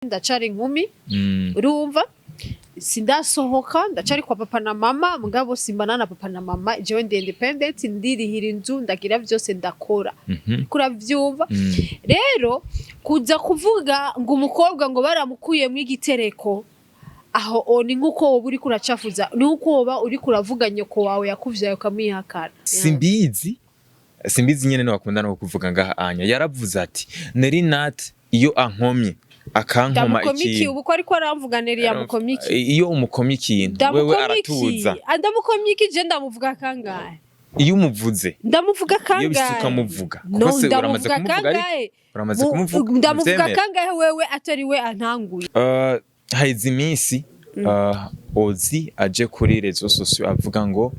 Ndacari inkumi, urumva, sindasohoka, ndacari kwa papa na mama, mugabo simbana na papa na mama. Jewe ndi independent, ndirihira inzu, ndagira vyose, ndakora. Kuravyumva? Rero kuza kuvuga ngo umukobwa ngo baramukuyemwo igitereko aho o, ni nkuko woba uriko uracafuza, ni nkuko woba uriko uravuga nyoko wawe yakuvyaye ukamwihakana. Simbizi, simbizi nyene no bakunda no kuvuga ngaha anya. Yaravuze ati Nelly Nat iyo ankomye, akankoma Ndamukomye iki? ikintu. Ubu ko ariko aramvuga Nelly, yamukomye iki? Iyo umukomye ikintu wewe, Ndamukomye iki? aratuza. Ah, ndamukomye iki? Je ndamuvuga kangahe? Iyo umuvuze, Ndamuvuga iyo bise kangahe? ukamuvuga, No, kuko se uramaze ndamuvuga kumuvuga ariko kangahe? uramaze kumuvuga, Ndamuvuga ntuvyemera? kangahe wewe atari we antanguye? Haheze iminsi Ozi aje kuri réseaux sociaux avuga ngo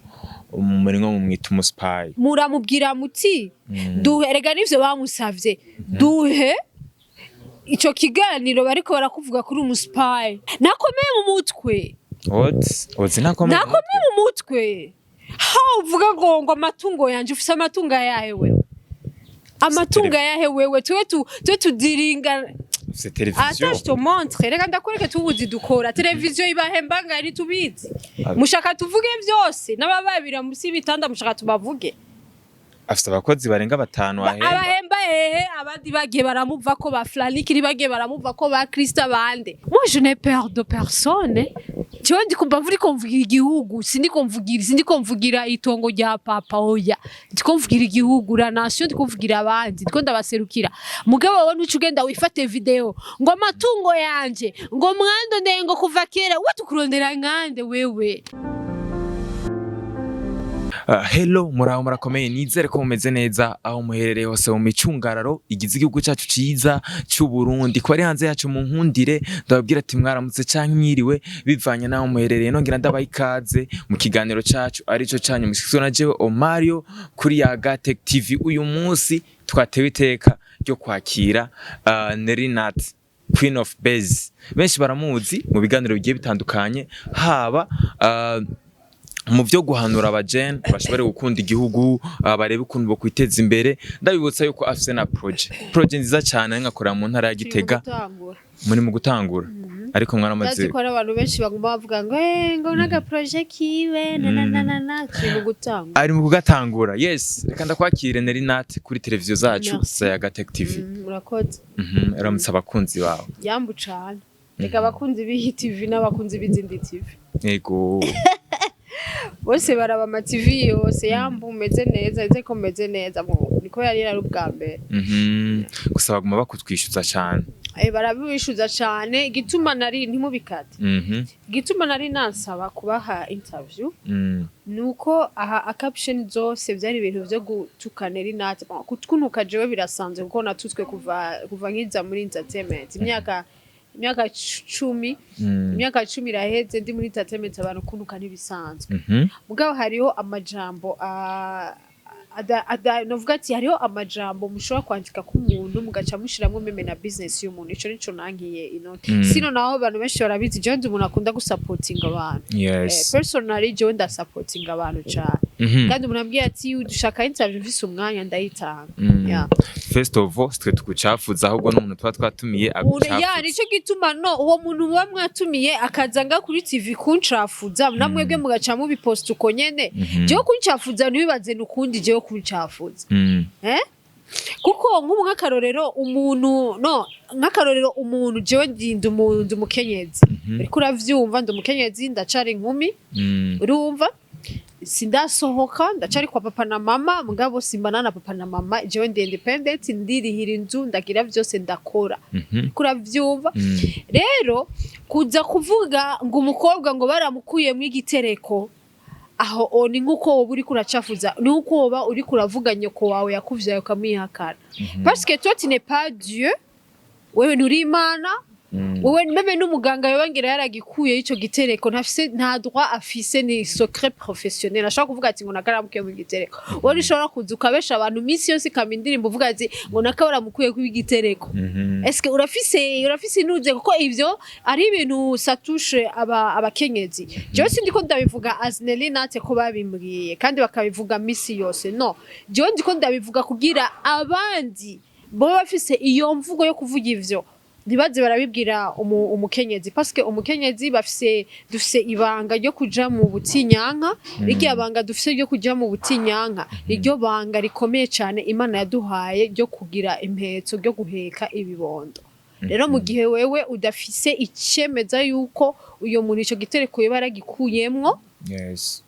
muri nko mumwita umuspayi. Muramubwira muti duhe, erega nivyo bamusavye, duhe ico kiganiro bariko barakuvuga kuri umuspayi. Nakomeye mu mutwe. What? Ozi ntakomeye mu Nakomeye mu mutwe. Ha, uvuga ngo amatungo yanje, ufise amatungo ayahe wewe? Amatungo ayahe wewe? Twe tudiringa. Ufise televiziyo. Ata, je te montre, reka ndakwereke. Tubuzi dukora televiziyo ibahemba ngari, tubizi. Mushaka tuvuge vyose n'abababira musi y'ibitanda, mushaka tubavuge? Afise abakozi barenga batanu ahemba. Abahemba hehe? Abandi bagiye baramuva ko, ba Flanik bagiye baramuva ko, ba Krista bande. Moi, je n'ai peur de personne. Jewe ndikumva ndiko mvugira igihugu, sindiko mvugira itongo rya papa, oya, ndiko mvugira igihugu, la nation, ndiko mvugira abandi, ndiko ndabaserukira. Mugabo wowe ntuca ugenda wifate video ngo amatungo yanje, ngo mwandondeye, ngo kuva kera we tukurondera nkande wewe? Hello, muraho, murakomeye? Nizere ko mumeze neza aho muherereye hose mu micungararo igize igihugu cyacu ciza cy'u Burundi. Ko ari hanze yacu, mu nkundire ndababwira ati mwaramutse canke mwiriwe, bivanye naho muherereye. Nongera ndabaha ikaze mu kiganiro cacu arico canyu mushikizwa na jewe Omario kuri Yaga Tech TV. Uyu munsi twatewe iteka ryo kwakira Nelly Nat, Queen of Base. Benshi baramuzi mu biganiro bigiye bitandukanye, haba mu byo guhanura abajene bashobore gukunda igihugu, barebe ukuntu bo kwiteza imbere. Ndabibutsa yuko afise na projet nziza cyane ngakorera mu ntara ya Gitega. Muri mu gutangura, ariko mwaramaze. Ndazi ko hari abantu benshi baguma bavuga ngo ngo n'aga projet kiwe na na na na na, turi mu gutangura. Ari mu kugatangura, yes. Reka ndakwakire, Nelly Nat, kuri televiziyo zacu Merci. za Yaga Tech TV. Murakoze. Uramutse abakunzi bawe. Yambu cane. Reka abakunzi b'iyi TV n'abakunzi b'izindi TV Yego. bose baraba ama TV yose. Yambu, umeze neza? Nze ko meze neza. Niko yari ari ubwa mbere. Gusa baguma bakutwishyuza cyane. Barabishuza cane. Igituma nari, ntimubikate, igituma nari nansaba kubaha interview nuko aha a caption zose byari ibintu vyo gutukana Nelly Nat. Bon, kutwunuka jewe birasanzwe, kuko natutswe kuva nkiza muri entertainment, imyaka 10. Imyaka 10 iraheze ndi muri entertainment. Abantu kunuka ntibisanzwe. Mugabo hariho amajambo ada novuga ati hariho amajambo mushobora kwandika ku muntu mugaca mushiramwo même na business y'umuntu. Ico nico nankiye inoti. Sino naho abantu benshi barabizi, jewe ndi umuntu akunda gusapotinga abantu. Personally, jewe ndasapotinga abantu cane. Kandi umuntu ambwiye ati dushaka interview, mfise umwanya, ndayitanga. Yeah. First of all, twe tugucafuza, ahubwo n'umuntu tuba twatumiye Ya, agucafuza. nico gituma no uwo muntu muba mwatumiye akaza nga kuri TV kuncafuza, namwebwe mugaca mubiposta uko nyene. Jewe kuncafuza, ntibibaze nukundi jewe kuncafuza. Eh? Kuko nk'ubu nk'akarorero umuntu, no nk'akarorero umuntu, jewe ndi umuntu, ndi umukenyezi. Uriko uravyumva, ndi umukenyezi, ndacari inkumi. Urumva, sindasohoka, ndacari kwa papa na mama, mugabo simbana na papa na mama. Jewe ndi independent, ndirihira inzu, ndagira vyose, ndakora. Uriko uravyumva? Rero kuza kuvuga ngo umukobwa ngo baramukuyemwo igitereko aho o, ni nkuko woba uriko uracafuza, ni nkuko woba uriko uravuga nyoko wawe yakuvyaye ukamwihakana. Parce que toi, tu n'es pas Dieu, wewe nturi Imana. Wewe même n'umuganga yoba ngira yaragikuye ico gitereko, ntafise, nta droit afise, ni secret professionnel. Ashobora kuvuga ati ngo nakaramukuye mu gitereko. Wowe ushobora kuza ukabesha abantu iminsi yose, ikama indirimbo uvuga ati ngo nakaramukuye ku igitereko. Est-ce que urafise inuze? Kuko ivyo ari ibintu ça touche aba abakenyezi. Jewe sindiko ndabivuga as Nelly Nat ko babimbwiye kandi bakabivuga misi yose, no. Jewe ndiko ndabivuga kugira abandi bo bafise iyo mvugo yo kuvuga ivyo. Ntibaze barabibwira umukenyezi, parce que umukenyezi bafise, dufise ibanga ryo kuja mu butinyanka. Rirya banga dufise ryo kuja mu butinyanka, niryo banga rikomeye cane Imana yaduhaye ryo kugira impetso, ryo guheka ibibondo. Rero mu gihe wewe udafise icemeza yuko uyo muntu ico gitereko yoba yaragikuyemwo,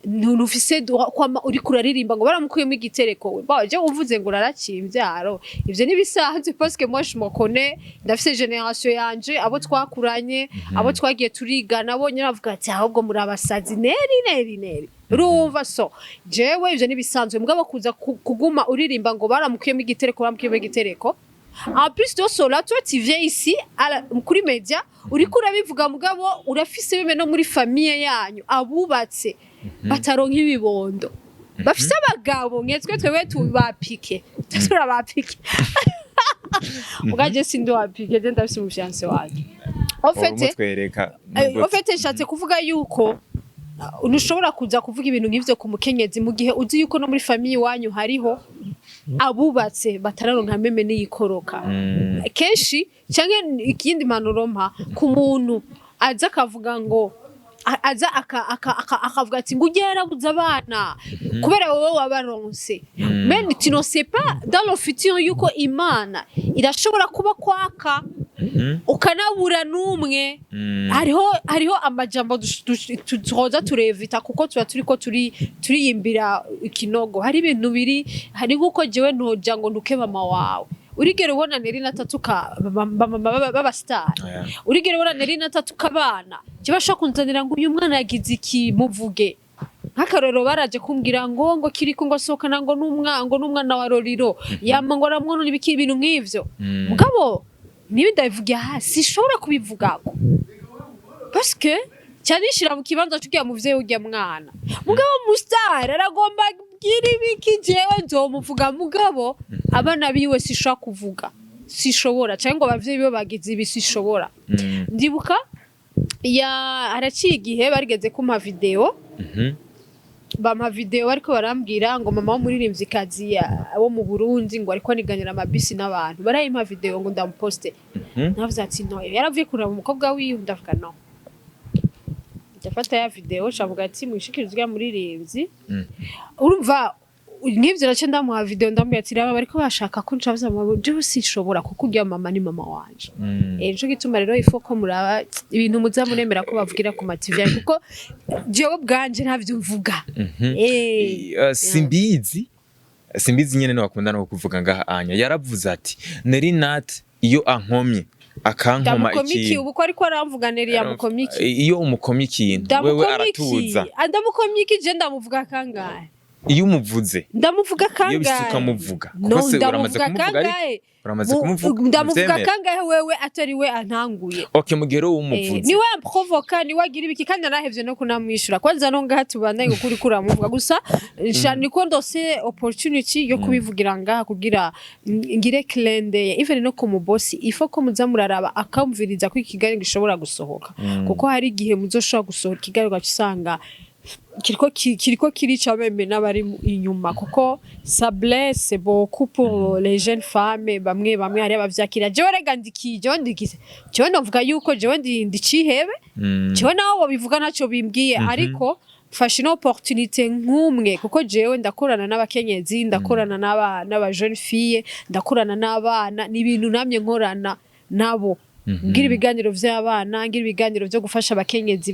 ntufise droit kwama uriko uraririmba ngo baramukuyemo igitereko. Baje uvuze ngo uraraciye imvyaro, ivyo ntibisanzwe, parce que moi je me connais, ndafise génération yanje, abo twakuranye, abo twagiye turigana, bo nyine bavuga ati: "Ahubwo muri abasazi, Neri, Neri, Neri." Urumva, so jewe ivyo ntibisanzwe. Mugabo kuza kuguma uririmba ngo baramukuyemo igitereko, baramukuyemo igitereko, en plus de cela, toi tu viens ici kuri media uriko urabivuga, mugabo urafise bime no muri famille yanyu abubatse bataronka ibibondo, bafise abagabo mwetwe, twebwe tubapike, turabapike. Mugaje sindi wapike, je ndafise umufiancé wanje en fait. Umutwereka. En fait, nshatse kuvuga yuko ntushobora kuza kuvuga ibintu nk'ivyo ku mukenyezi mu gihe uzi yuko no muri famille iwanyu hariho abubatse batararonka même n'iyikoroka kenshi. Canke ikindi mpanuro mpa ku muntu aza akavuga ngo aza akavuga ati ngo ujye yarabuze abana kubera wowe wabaronse, mais tu ne sais pas dans le futur yuko Imana irashobora kuba kwaka ukanabura n'umwe. Hariho amajambo tuzoza turevita, kuko tuba turiko turiyimbira ikinogo. Hari ibintu biri hari nk'uko jewe ntoja ngo ntuke mama wawe. Urigera ubona Neri natatuka b'abasitari? Oya. Urigera ubona Neri natatuka abana? Kibasha kunzanira ngo uyu mwana yagize iki, muvuge. Nk'akarorero, baraje kumbwira ngo Kiriko ngo asohokana ngo n'umwana, ngo n'umwana wa Roriro, yama ngo aramwonona, ibiki, ibintu nk'ivyo. Mugabo niba ndabivugiye hasi, sishobora kubivugako, parce que cyane nishira mu kibanza c'urya muvyeyi, urya mwana. Mugabo mustar aragomba bwira ibiki, jewe nzomuvuga, mugabo abana biwe sishobora kuvuga, sishobora, cyangwa ngo abavyeyi biwe bagize ibi, sishobora. Ndibuka ya haraciye igihe barigeze kumpa video, bampa video bariko barambwira ngo mama w'umuririmvyikazi wo mu Burundi ngo ariko aniganira amabisi n'abantu. Barayimpa video ngo ndamuposte. Navuze ati: "No." Yaravuye kuraba umukobwa wiwe, ndavuga: "No." Ndafata ya video, cavuga ati: "Mwishikirize urya muririmbyi." Urumva, nk'ivyo nace ndamuha video, ndamubwira ati: "Raba, bariko bashaka ko ncavuza mu jewe sinshobora, kuko urya mama ni mama wanje." Nico gituma rero ifo ko muraba ibintu muza muremera ko bavugira ku ma TV, kuko jewe bwanje ntavyo mvuga. Simbizi nyene no no kuvuga ngaha anya. Yaravuze ati: "Neri Nat iyo ankomye, akankoma Ndamukomye iki? ikintu." Ubu ko ariko aramvuga, Neri yamukomye iki? Iyo umukomye ikintu wewe, Ndamukomye iki? aratuza. Ah, ndamukomye iki? Je ndamuvuga kangahe? Iyo umuvuze, Ndamuvuga iyo bise kangahe? ukamuvuga, No, kuko se uramaze ndamuvuga kumuvuga, ariko kangahe? uramaze kumuvuga, Ndamuvuga ntuvyemera? kangahe wewe atari we antanguye? Okay, mu gihe rero umuvuze, Niwe amprovoka, niwe agira ibiki, kandi narahevye no kunamwishura. Kwanza no ngaha tubandanye, kuko uriko uramuvuga gusa. Sha, niko ndose opportunity yo kubivugira ngaha kugira ngire clin d'œil even no ku mubosi. Ifo ko muza muraraba akamviriza ko ikiganiro gishobora gusohoka, kuko hari igihe muzoshobora gusohora ikiganiro ugaca usanga kiriko kirica même n'abari inyuma, kuko ça blesse beaucoup pour les jeunes femmes. Bamwe bamwe hari abavyakira. Jewe rega ndikiye, jewe ndikize, jewe novuga yuko jewe ndi cihebe. Jewe nawe wobivuga ntacyo bimbwiye, ariko mfashe ino opportunité nk'umwe, kuko jewe ndakorana n'abakenyezi, ndakorana n'aba jeune fille, ndakorana n'abana. Ni ibintu namye nkorana nabo, ngira ibiganiro vy'abana, ngira ibiganiro vyo gufasha abakenyezi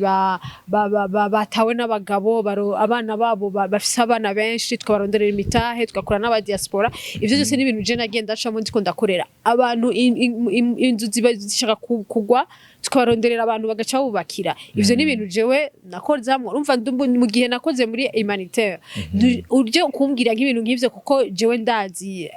batawe n'abagabo, abana babo bafise abana benshi, tukabaronderera imitahe, tugakora n'abadiaspora. Ivyo byose ni ibintu je nagenda ndacamo, ndiko ndakorera abantu inzu ziba zishaka kugwa, tukabaronderera abantu bagaca bubakira. Ivyo ni ibintu jewe nakozamwo. Urumva, mu gihe nakoze muri humanitaire, uje kumbwira nk'ibintu nk'ivyo, kuko jewe ndazi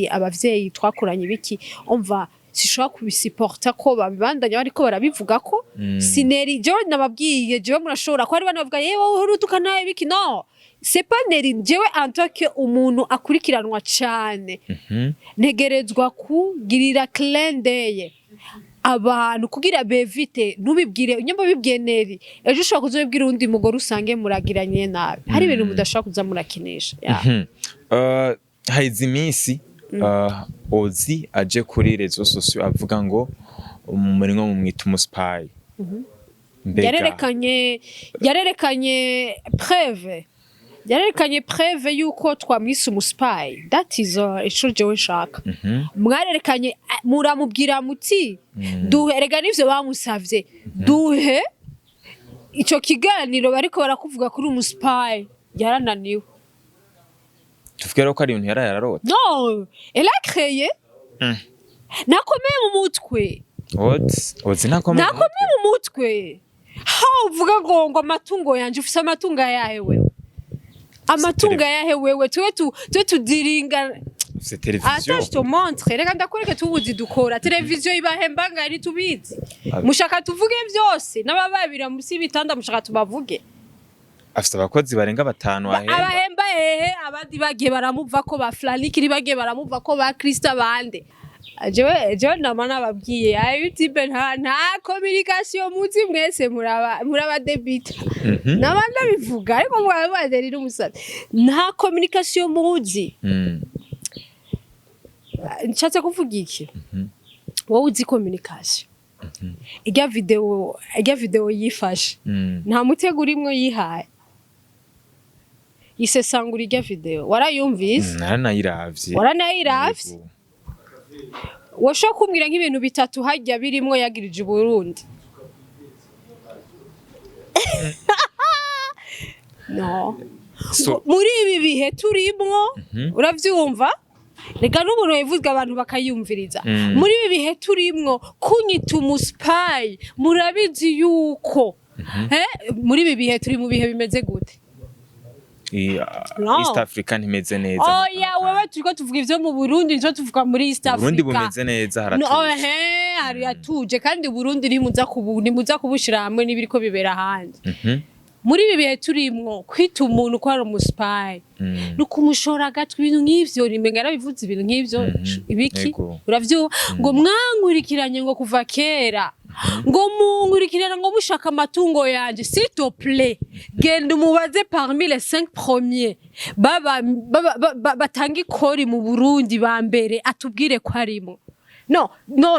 abavyeyi twakoranye ibiki, umva, sishobora kubisiporta ko babibandanya bariko barabivuga ko sineri. Jewe nababwiye, jewe murashobora ko hari bana bavuga: "Yewe, wowe urutuka nawe biki." No, c'est pas Neri. Jewe en tant que umuntu akurikiranwa cane, ntegerezwa kugirira clin d'œil abantu kugira bevite. Ntubibwire nyamba bibwiye Neri, ejo ushobora kuzobibwira uwundi mugore, usange muragiranye nabi. Hari ibintu mudashobora kuza murakinisha. Yeah. Haheze iminsi Ozi aje kuri réseaux sociaux avuga ngo Muri nko mumwita umuspy. Mbega Yarerekanye preuve yuko twamwise umuspy. That is ico jewe nshaka. Mwarerekanye, muramubwira muti duhe, erega nivyo bamusavye, duhe ico kiganiro bariko barakuvuga kuri umuspy. Yarananiwe. Tuvuge rero ko ari ibintu yaraye ararota? No, elle a créé. Nakomeye mu mutwe. What? Ozi ntakomeye mu mutwe? Nakomeye mu mutwe. Ha, uvuga ngo amatungo yanje, ufise amatungo ayahe wewe? Amatungo ayahe wewe? Twe tudiringa. Ufise televiziyo. Ata, je te montre, reka ndakwereke. Tubuzi dukora televiziyo ibahemba ngari, tubizi. Mushaka tuvuge vyose n'abababira musi y'ibitanda, mushaka tubavuge? Afise abakozi barenga batanu ahemba. Abahemba hehe? Abandi bagiye baramuva ko, ba Flanikiri bagiye baramuva ko, ba Krista bande. Jewe nama nababwiye, ayo YouTube nta communication muzi, mwese muraba debita. Nama ndabivuga, ariko mwabaderira umusazi, nta communication muzi. Nshatse kuvuga iki? Wowe uzi communication, irya video yifashe, nta mutego urimwo yihaye, isesangura irya video, warayumvise? Naranayiravye. Waranayiravye? Yego. Washobora kumbwira nk'ibintu bitatu harya birimwo yagirije Uburundi? No. So Muri ibi bihe turimwo, uravyumva, reka n'umuntu yavuga abantu bakayumviriza. Muri ibi bihe turimwo, kunyita umuspy, murabizi yuko muri ibi bihe turi mu bihe bimeze gute? No. East Africa ntimeze neza. Oya, wewe turiko tuvuga ivyo mu Burundi, nico tuvuga muri East Africa. Burundi bumeze neza, No, haratuje. Ehe, haratuje, kandi Burundi ntimuza kubushira hamwe n'ibiriko bibera ahandi. Muri ibi bihe turimwo, kwita umuntu ko ari umuspy no kumushora agatwi, ibintu nk'ivyo, nimenga yarabivuze ibintu nk'ivyo. Ibiki? Uravyumva ngo mwankurikiranye ngo kuva kera, ngo munkurikirana ngo mushaka amatungo yanje. S'il te plaît, genda umubaze parmi les cinq premiers baba batanga ikori mu Burundi ba mbere, atubwire ko arimo. No,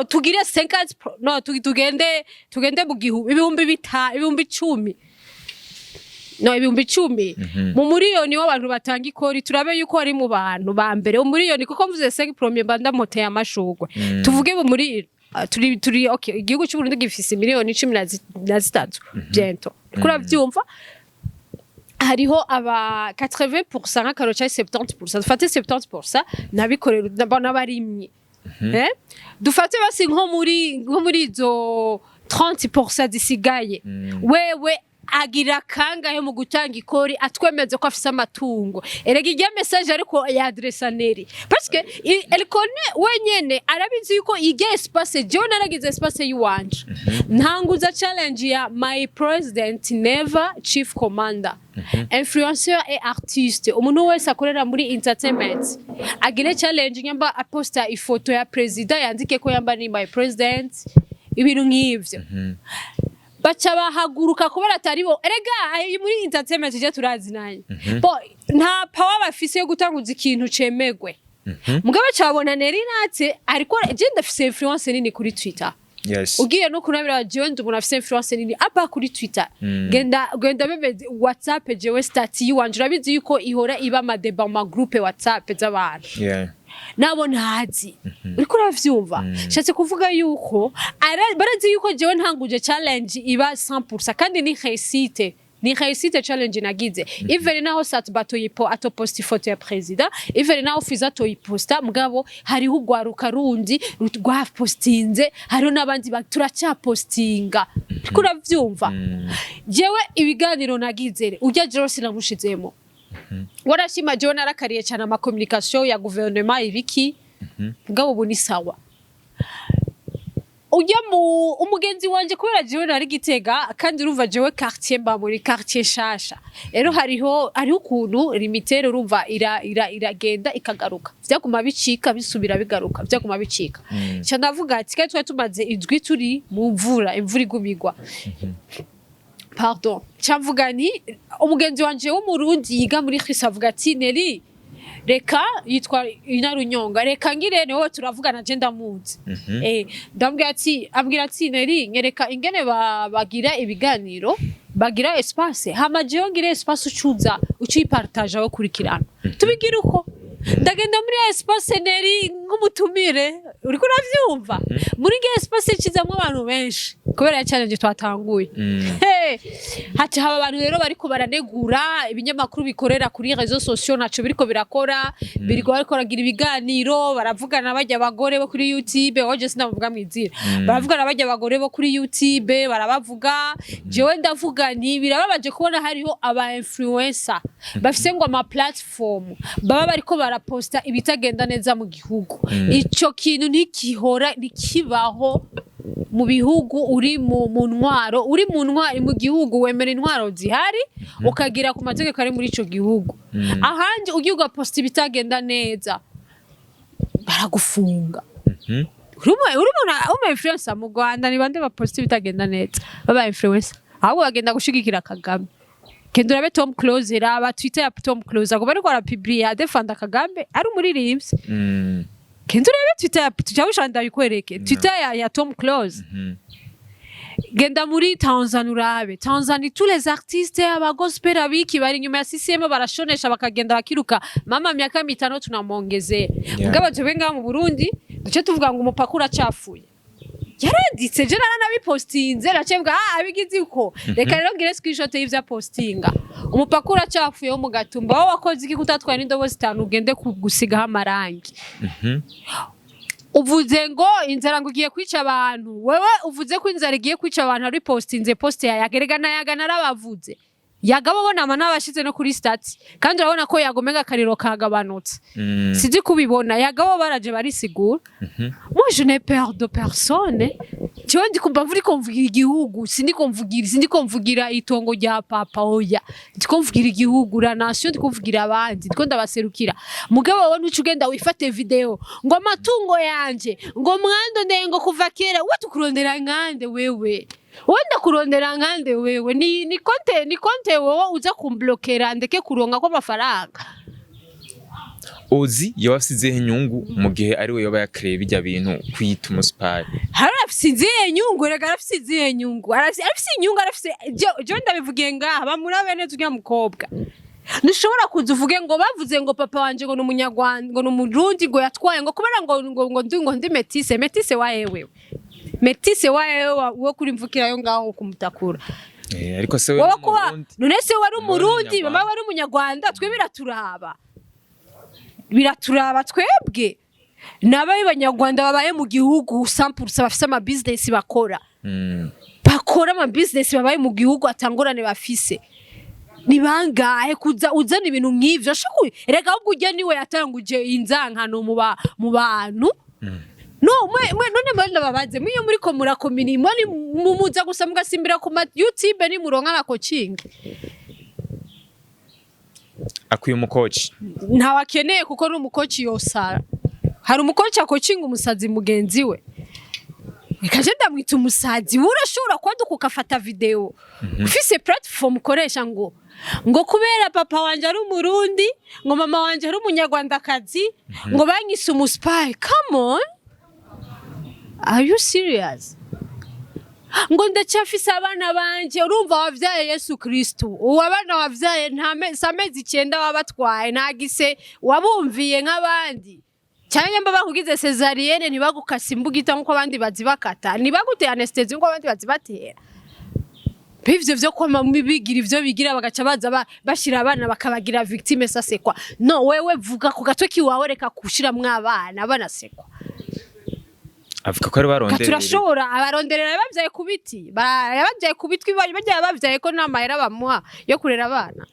tugire 50 no, tugende mu gihu 5000, 10,000, no, 10,000 mu muriyoni w'abantu batanga ikori, turabe yuko ari mu bantu ba mbere umuriyoni, kuko mvuze 5 premier mba ndamoteye amashurwe. Tuvuge mu muri turi okay, igihugu cy'u Burundi gifise miliyoni 13 bientôt, uravyumva, hariho aba 80% nk'akaro cyangwa 70%, dufate 70% n'abikorera n'abarimyi, dufate basi nko muri izo 30% zisigaye, wewe agira kangahe mu gutanga ikori atwemeze ko afise amatungo? Erega irya message ariko yadresa Neri, parce que elle connaît, wenyene arabizi yuko irya espace, jewe naragize espace yiwanje, ntanguza challenge ya my president never chief commander, influenceur et artiste, umuntu wese akorera muri entertainment agire challenge, nyamba aposta ifoto ya president yandike ko yamba ni my president, ibintu nk'ivyo. Baca bahaguruka kubera atari bo. Erega ayi muri entertainment je turazi nanye bo nta power bafise yo gutanguza ikintu cemegwe, mugabo cabona Neri Natse ariko je ndafise influence nini kuri Twitter. Ugiye no kunabira, jewe ndi umuntu afise influence nini apa kuri Twitter. Genda bebe WhatsApp, jewe statut yiwanje urabizi yuko ihora iba amadébats mu magroupe WhatsApp z'abantu nabo ntazi. Uriko uravyumva? Nshatse kuvuga yuko barazi yuko jewe ntanguje challenge iba 100% kandi ni réussite, ni réussite challenge nagize. Even naho Satba atoyipo atoposta ifoto ya president, even naho Fiza atoyiposta, mugabo hariho urwaruka rundi rwapostinze, hariho n'abandi turacyapostinga. Uriko uravyumva? Jewe ibiganiro nagize urya jewe sinamushizemo, warashima jewe narakariye cyane amacommunication ya gouvernement ibiki, mugabo ubu ni sawa. Ujya mu umugenzi wanje, kubera jewe nari Gitega, kandi urumva jewe quartier mba muri quartier shasha, rero hariho ukuntu limitere, urumva ira iragenda ikagaruka, vyaguma bicika bisubira bigaruka, vyaguma bicika. Nca ndavuga ati kandi twari tumaze indwi turi mu mvura, imvura igumigwa, pardon. Nca mvuga nti umugenzi wanje w'Umurundi yiga muri Chris avuga ati: "Neri, Reka yitwa Inarunyonga, reka ngire niwe turavugana, je ndamuzi. Ndamubwira ati, ambwira ati: "Neri, nyereka ingene bagira ibiganiro, bagira espace, hama jewe ngire espace, ucuza ucipartage aho kurikirana, tubigira uko." Ndagenda muri espace Neri nk'umutumire, uriko uravyumva? Muri nge espace kizamwo abantu benshi kubera ya challenge twatanguye. Hey, haca haba abantu rero bariko baranegura ibinyamakuru bikorera kuri réseaux sociaux, ntaco biriko birakora, biriko bariko baragira ibiganiro, baravugana bajya abagore bo kuri YouTube. Wowe sinavuga mwizira, baravugana bajya abagore bo kuri YouTube, barabavuga. Jewe ndavuga nti birababaje kubona hariho aba influencer bafise ngo ama platform baba bariko baraposta ibitagenda neza mu gihugu. Ico kintu ntikihora, ntikibaho mu bihugu uri mu ntwaro, uri mu ntwaro mu gihugu, wemera intwaro zihari, ukagira ku mategeko ari muri ico gihugu. Ahandi ugiye ugaposta ibitagenda neza, baragufunga. Uri umu influencer mu Rwanda, ni bande baposta ibitagenda neza baba influencer? Ahubwo bagenda gushigikira Kagame. Genda urabe Tom Close, raba Twitter ya Tom Close, agomba ariko arapublier adefanda Kagame, ari umuririmbyi. Genda urabe Twitter ya, cyangwa ushaka ndabikwereke, Twitter ya Tom Close. Genda muri Tanzania urabe Tanzania, tous les artistes, aba gospel, abiki bari inyuma ya CCM, barashonesha, bakagenda bakiruka, mama miaka 5 tunamwongezea. Mugabo twebwe ngaha mu Burundi duce tuvuga ngo umupaka uracafuye. Yaranditse, je naranabipostinze, naciye mvuga: "Ah, abigize uko, reka rero ngire screenshot y'ivyo apostinga." Umupaka uracafuye wo mu Gatumba, wowe wakoze iki kutatwaye n'indobo 5 ugende gusigaho amarangi? Uvuze ngo inzara ngo igiye kwica abantu, wewe uvuze ko inzara igiye kwica abantu, ari postinze post ya Yaga. Na Yaga narabavuze, Yaga bo nama nabashize no kuri statut, kandi urabona ko yagomega akariro kagabanutse. Sinzi kubibona, Yaga bo baraje barisigura. Moi, je n'ai peur de personne. Jewe ndikumva mvuri mvugira igihugu, sindiko mvugira itongo rya papa, oya, ndiko mvugira igihugu, la nation, ndiko mvugira abandi, ndiko ndabaserukira. Mugabo wowe ntuca ugenda wifate video ngo amatungo yanje ngo mwandondeye ngo kuva kera. We tukurondera nkande? Wewe wowe ndakurondera nkande? Wewe ni compte wowe uza kumblokera ndeke kuronka ko amafaranga? Ozi yoba afise izihe nyungu mu gihe ari we yoba yakreye bijya bintu kwita umusipari? Hari arafise izihe nyungu? Reka, arafise izihe nyungu? Arafise inyungu, arafise. Je ndabivugiye ngaha, bamurabe neza urya mukobwa. Ntushobora kuza uvuge ngo bavuze ngo papa wanje ngo ni umunyarwanda, ngo ni umurundi, ngo yatwaye ngo kubera ngo ndi métisse. Métisse wa yewe, métisse wa yewe wo kuri mvukirayo ngaho kumutakura. Ariko se we wowe ni kuba Umurundi. None se wari Mama wari umurundi, mama Umunyarwanda. wari umunyarwanda, twe biraturaba, biraturaba twebwe n'abaye banyarwanda babaye mu gihugu 100%, bafise ama business bakora, bakora ama business, babaye mu gihugu, atangorane bafise ni bangahe? Kuza uzana ibintu nk'ivyo shuku, reka, ahubwo ujya niwe yatanguje inzankano mu bantu. No mwe none mwe ndababaze, mwe iyo muriko murakomini mwe mumuza gusa mugasimbira ku ma YouTube, ni muronka na coaching? Akwiye umukoci. Ntawe akeneye, kuko n'umukoci yosara. Hari umukoci akocinga umusazi mugenzi we? Reka je ndamwita umusazi. Wowe urashobora kwaduka ugafata video ufise platform ukoresha ngo kubera papa wanje ari umurundi, ngo mama wanje ari umunyarwandakazi, ngo banyise umuspy. Come on, are you serious? Ngo ndacyafise abana banje. Urumva wavyaye Yesu Kristu, uwo abana wavyaye nta si amezi 9 wabatwaye, nta gise wabumviye nk'abandi, cyangwa mba bakugize césarienne ntibagukase imbugita nk'uko abandi bazibakata, ntibaguteye anesthésie nk'uko abandi bazibatera. Ivyo vyo kwama bigira ivyo bigira, bagaca baza bashira abana bakabagira victime, ça c'est quoi? No wewe vuga ku gatwe kiwawe, reka gushiramwo abana, abana c'est quoi? Avuga ko ari baronderera. Turashobora abaronderera yabavyaye ku biti, yabavyaye ku bitwi, bajya yabavyaye ko nta mahera bamuha yo kurera abana.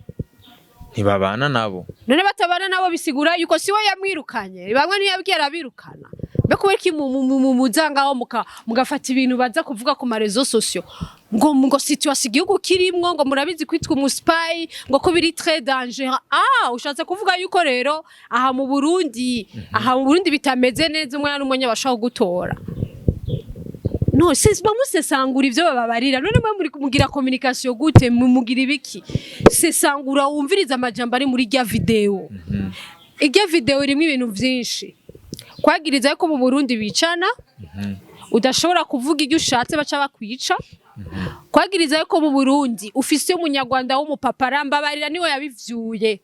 Ntibabana nabo. None batabana nabo bisigura yuko siwe yamwirukanye? Bamwe ntiyabwiye arabirukana. Mbe kubera iki muza ngaho mugafata ibintu baza kuvuga ku ma réseaux sociaux ngo situation igihugu kirimwo, ngo murabizi kwitwa umuspy, ngo ko biri très dangereux? Ah, ushatse kuvuga yuko rero aha mu Burundi bitameze neza, umwana n'umwanya bashobora gutora? No se bamusesangura ivyo bababarira. None mwe muri mugira communication gute? Mugira ibiki? Sesangura, wumviriza amajambo ari muri rya video. Iryo video irimo ibintu vyinshi, kwagiriza ko mu Burundi bicana, udashobora kuvuga ibyo ushatse baca bakwica, kwagiriza ko mu Burundi ufise umunyarwanda w'umupapa, rambabarira, niwe yabivyuye,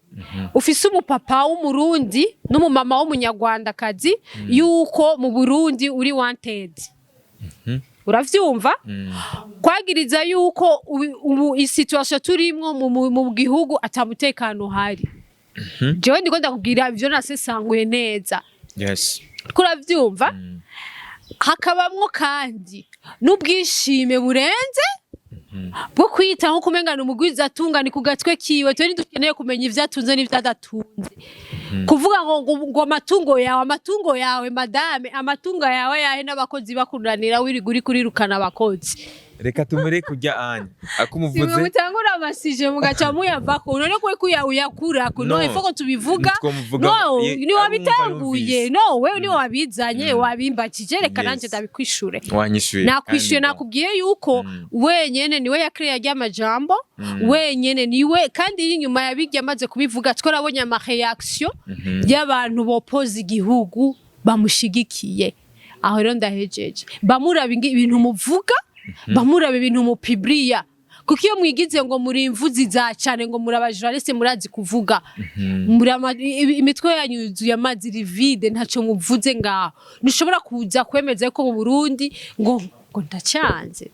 ufise umupapa w'Umurundi n'umumama w'Umunyarwandakazi, yuko mu Burundi uri wanted, uravyumva? Kwagiriza yuko ubu isituation turimwo mu gihugu ata mutekano uhari. Jewe ndiko ndakubwira ivyo nasesanguye neza. Kuravyumva? Hakabamwo kandi n'ubwishime burenze bwo kwita nko kumengana umugwiza atungani ku gatwe kiwe. Twe ntidukeneye kumenya ivyo atunze n'ivyo adatunze. Kuvuga ngo amatungo yawe, amatungo yawe, madame, amatungo yawe yahe n'abakozi bakunanira, wirirwa uri kurirukana abakozi? Reka tumureke kurya anya Simwe. Akumuvuze. Mutangura amasije mugaca muyavako, none kwe kuya uyakurako? No. No. Ifoko tubivuga. Twomuvuga. No. Ni wabitanguye. Arumva. No, wewe ni wabizanye, wabimbakije, reka nanje ndabikwishure. Wanyishuye. Nakwishuye. Kandi Nakubwiye yuko wenyene niwe yakreye arya majambo wenyene, niwe kandi iri inyuma yabirya. Amaze kubivuga, twarabonye ama réaction y'abantu bopoza igihugu bamushigikiye. Aho rero ndahejeje. Bamuraba ibintu muvuga, bamuraba ibintu mupibriya, kuko iyo mwigize ngo muri imvuzi za cane, ngo muri abajournaliste, murazi kuvuga, muri imitwe yanyu yuzuye amazi, iri vide, ntaco muvuze ngaho. Ntushobora kuza kwemeza ko mu Burundi ngo ndacyanze.